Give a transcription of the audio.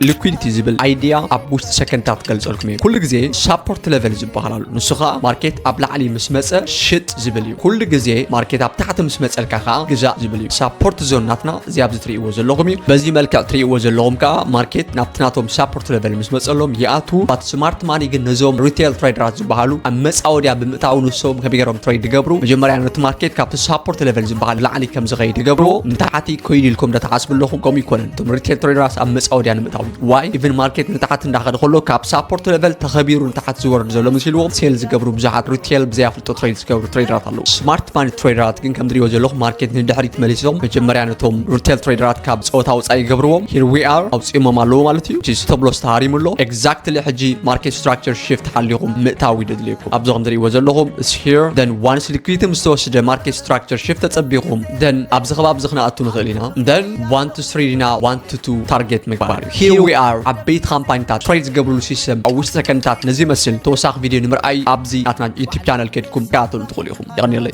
Liquidity ዝብል idea ኣብ ውሽጢ ሰከንድታት ክገልጸልኩም እየ። ኩሉ ግዜ support level ዝበሃል ኣሎ። ንሱ ከዓ ማርኬት ኣብ ላዕሊ ምስ መጸ ሽጥ ዝብል እዩ። ኩሉ ግዜ ማርኬት ኣብ ታሕቲ ምስ መጸልካ ከዓ ግዛእ ዝብል እዩ። Support zone ናትና እዚ ኣብዚ ትርእይዎ ዘለኹም እዩ። በዚ መልክዕ ትርእይዎ ዘለኹም ከዓ ማርኬት ናብቲ ናቶም support level ምስ መጸሎም ይኣትዉ። But smart money ግን ነዞም retail traders ዝበሃሉ ኣብ መጻወድያ ብምእታው ንሶም ከመይ ገይሮም trade ይገብሩ? መጀመርያ ነቲ ማርኬት ካብቲ support level ዝበሃል ላዕሊ ከም ዝኸይድ ይገብርዎ። ንታሕቲ ኮይኑ ኢልኩም ዶ ትሓስቡ ኣለኹም? ከምኡ ይኮነን። እቶም retail traders ኣብ መጻወድያ ንምእታው እዩ። Why? Even ማርኬት ንታሕቲ እንዳኸደ ከሎ ካብ support level ተኸቢሩ ንታሕቲ ዝወርድ ዘሎ መሲልዎም sell ዝገብሩ ብዙሓት retail ብዘይ ኣፍልጦ trade ዝገብሩ traders ኣለዉ። Smart money traders ግን ከም ትርእይዎ ዘለኹም ማርኬት ንድሕሪት መሊሶም መጀመርያ ነቶም retail traders ካብ ጸወታ ወጻኢ ይገብርዎም። Here we are፣ ኣውጺኦሞም ኣለዉ ማለት እዩ። Stop loss ተሃሪሙ ኣሎ። Exactly ሕጂ market structure shift ሓሊኹም ምእታው እዩ ደድልየኩም። ኣብዚ ከም ትርእይዎ ዘለኹም is here። Then once liquidity ምስ ተወስደ market structure shift ተጸቢኹም then ኣብዚ ከባቢ እዚ ክንኣቱ ንኽእል ኢና። Then one to three ዲና one to two target ምግባር እዩ። Here we are፣ ዓበይቲ ካምፓኒታት trade ዝገብርሉ system ኣብ ውሽጢ ሰከንድታት ነዚ ይመስል። ተወሳኺ ቪድዮ ንምርኣይ ኣብዚ ናትና YouTube channel ከድኩም ክትከታተሉ ትኽእሉ ኢኹም። የቐንየለይ።